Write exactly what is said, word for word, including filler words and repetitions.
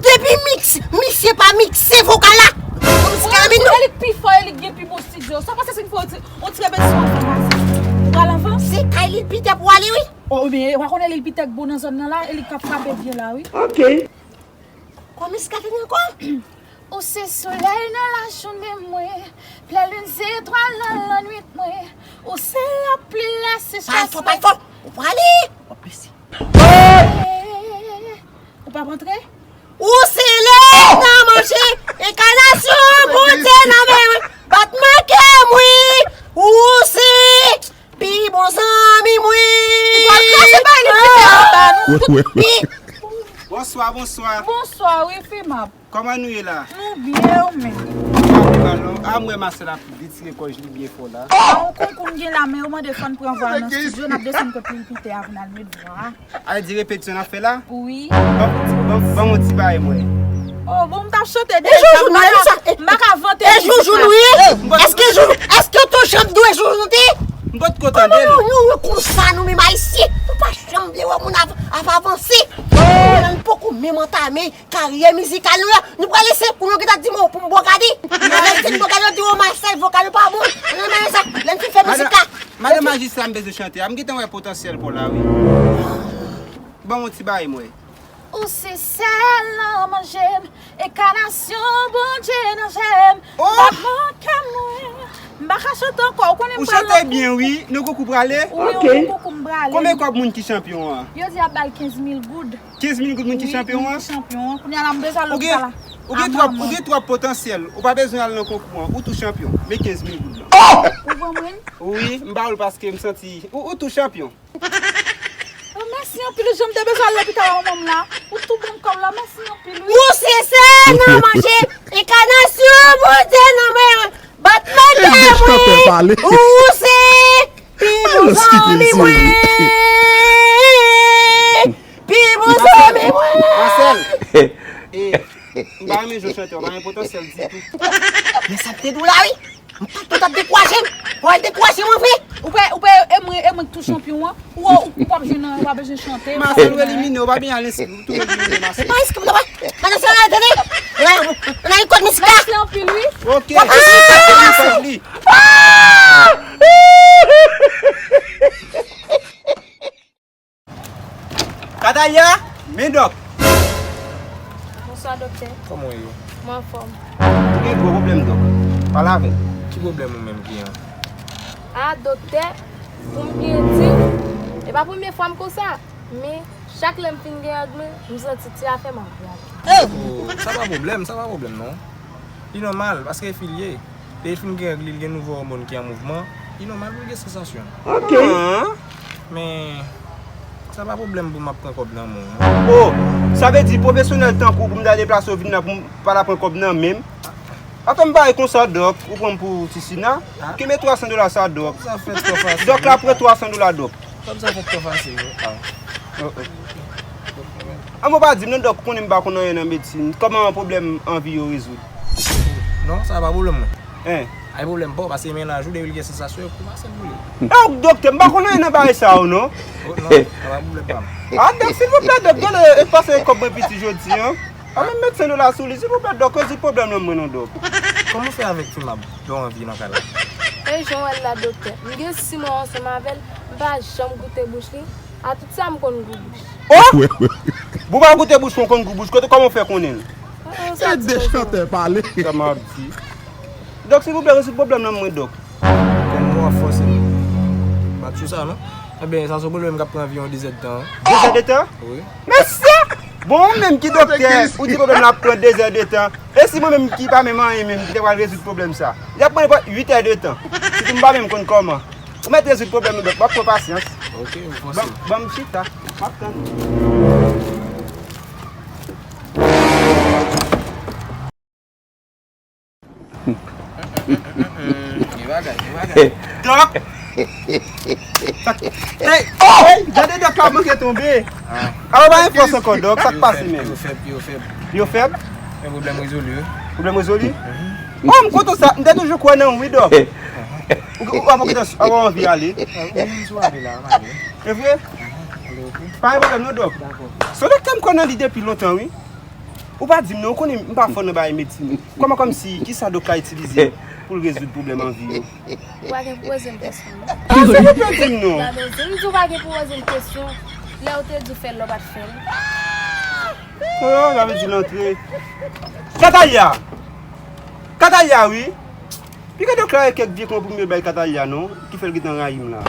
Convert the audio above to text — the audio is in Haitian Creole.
Depi mix, misye pa mikse vokal la. Misye ka vin non. Elik pi fò, Elik gen pi bon estidyo. Sa pase si n fè yon ti, yon ti rebelyon ansanm, ou pral anvan? Se kay Lil Pitè pou ale, wi. Oh, ebyen, w a konnen Lil Pitè k bon nan zòn nan la, Elik k ap frape byen la, wi. Ok. Kòman misye ka fini ankò? Ou se solèy nan lajounen mwen, plè lin zetwal nan lannwit mwen, ou se lapli lasechès mwen. Pale fò, pale fò. Ou prale. W ap pesi. Ou p ap antre? Ou se lè nan manje, enkanasyon Bondye nan men mwen, batman kè m wi. Ou se pi bon zanmi m wi. Li pral kraze bay li, Pitè, anba nou. Wi, wi, wi. Bonswa, bonswa. Bonswa, wi, Fimab. Kòman nou ye la? Nou byen, ou menm? A, m wè Masèl ap detire kòj li byen fò la. A, yon konkou m gen la, men yo mande fò n pran vwa nan estidyo, n ap desann kot Lil Pitè a pou n al met vwa a. A di repetisyon n ap fè la? Wi. Ban, ban, ban m yon ti bagay m wè. Oh, bon, m t ap chante deja, m pa ka, m pa ka vante mizik la. E Joujou nou ye? Èske Joujou, èske w te janm di w e Joujou nou te? M potko tande nou. Non, non, non, konsa nou menm Ayisyen, nou pa janm vle wè moun av-, ap avanse. Nou poko menm antame karyè mizikal nou la. Nou prale se kou nou gentan di mo pou m bòkade. Lè m fin bòkade, yo di, "O, Masèl, vokal ou pa bon." Nan men sa, lè m fin fè mizik la. Madan majistra, m bezwen chante a. M gentan wè potansyèl pa w la, wi. Ban m yon ti bagay m wè. Ou se sèl nan manje m, enkanasyon Bondye nan je m, batman kè mwen. M pa ka chante ankò, ou konnen m pral nan konkou. Ou chante byen, wi. Nou konkou prale? Wi, yon konkou m prale. Konbyen kòb moun ki chanpyon an? Yo di y ap ba l kenz mil goud. Kenz mil goud moun ki chanpyon an? Wi, moun ki chanpyon an. Kounye a la, m bezwen al lopital la. Ou gen twòp, ou gen twòp potansyèl. Ou pa bezwen al nan konkou an. Ou tou chanpyon. Men kenz mil goud lan. Ou ban mwen l? Wi, m ba ou l paske m santi ou, ou tou chanpyon. Oh, mèsi anpil, jan m te bezwen al lopital a manman m la. Ou tou ban m kòb la, mèsi anpil, wi. Ou se sèl nan manje, enkanasyon Bondye nan men, batman kè mwen. Ou se pi bon zanmi mwen. Pi bon zanmi mwen. Masèl. M pa renmen jan w chante, w pa gen potansyèl ditou. Men sa m te di w la, wi. M pa t kontan dekouraje m. Fò l dekouraje mwen vre. Ou pè, ou pè, e mwen, e mwen ki tou chanpyon an. Ou, ou, ou p ap jwenn nan, ou pa bezwen chante. Masèl ou elimine, ou pa byen al enskri, ou tou elimine, Masèl. Se pa enskri, non, pa. Madan se la, tande. Nan, nan rekòt mizik la. Mèsi anpil, wi. Ok. W ap enskri, w ap enskri. Kataya, men dòk. Bonswa, doktè. Kòman w ye? Mwen anfòm. Ou gen gwo pwoblèm, dòk. Pale avè l. Ki pwoblèm ou menm ki an? A, doktè, pou m byen di, e pa premye fwa m konsa, men chak lè m fin gen règ mwen, m santi ti afè m ap rale. Oh, sa pa pwoblèm, sa pa pwoblèm, non. Li nòmal, paske e fi l ye. Lè l fin gen règ li, l gen nouvo òmòn ki an mouvman, li nòmal pou l gen sansasyon. Ok. Men, sa pa pwoblèm pou m ap pran kòb nan men w, non. Oh, sa vle di pwofesyonèl tankou w pou m ta deplase w vin la pou m pa ta pran kòb nan men m? Atò m pa wè konsa, dòk, ou pran m pou ti Sina? Kenbe twa san dola sa, dòk. Sa fèt twò fasil. Dòk la pran twa san dola, dòk. Kòb sa fèt twò fasil, wi. Ah. Oh, oh. An, bon, pa di m non, dòk, ou konnen m pa konn anyen nan medsin. Kòman pwoblèm anvi yo rezoud? Non, sa pa pwoblèm mwen. Hein? Ay pwoblèm pa w, paske mennaj ou depi l gen sansasyon, yo koumanse boule. Eh, doktè, m pa konn anyen nan bagay sa yo, non. Oh, non, sa pa pwoblèm pa m. Ah, dòk, silvouplè, dòk, gade, e pase kòb mwen piti jodi an. A, men met sen dola sou li, silvouplè, dòk, rezoud pwoblèm nan mwen non, dòk. Kòman w fè avèk Fimab lè w anvi nan kay la? E jan w wè l la, doktè. M gen sis mwa ansanm avè l, m pa janm goute bouch li. A tout sa, m konn gou bouch. Oh! Bon, w pa goute bouch mwen, w konn gou bouch. Kote, kòman w fè konnen l? Oh, oh, sa ti koze. Ede chantè pale. Sa m ap di. Dòk, silvouplè, rezoud pwoblèm nan mwen, dòk. Kòm w ap fòse m. Pa t sou sa, non. Ebyen, sa se yon pwoblèm k ap pran anviwon de zè de tan. De zè de tan? Wi. Mesye! Bon, ou menm ki doktè, ou di pwoblèm nan ap pran de zè de tan. E si mwen menm ki pa menm anyen menm, ki te pral rezoud pwoblèm sa? Li ap pran nenpòt uit è de tan. Sitou m pa menm konn kòman. Ou mèt rezoud pwoblèm nan, dòk, m ap pran pasyans. Ok, ou fòse. Ban, ban m chita. M ap tann. Gen bagay, gen bagay. Dòk! Hey! Oh! Hey! Gade dòk la manke tonbe. Ah. Alò, pa gen fòs ankò, dòk. Sa k pase menm? Yo fèb, yo fèb. Yo fèb? Men pwoblèm rezoli, wi. Pwoblèm rezoli? Mhm. Oh, m kontan sa. M te toujou kwè nan ou, wi, dòk. Ou, ou, ou, ou, ou anvi ale? Ah, ou menm si w ale la, m ale. E vre? Mhm. Pa gen pwoblèm non, Dòk. Se Dòk m kwè nan li depi lontan, wi. Ou pa di m non, ou konnen m pa fò nan bagay medsin. Kòman, kòmsi, kisa Dòk ka itilize pou l rezoud pwoblèm anvi yo? Ou pa gen pou poze m kesyon, non. Ah, silvouplè, di m non. Gade w, di m di w pa gen pou poze m kesyon. Lè w te di w fè l, lè w pa t fè l. Oh, sa vle di l antre. Kataya! Kataya, wi! Piga Dòk la e kèk vye konprimen bay Kataya non, ki fè l gentan rayi m la.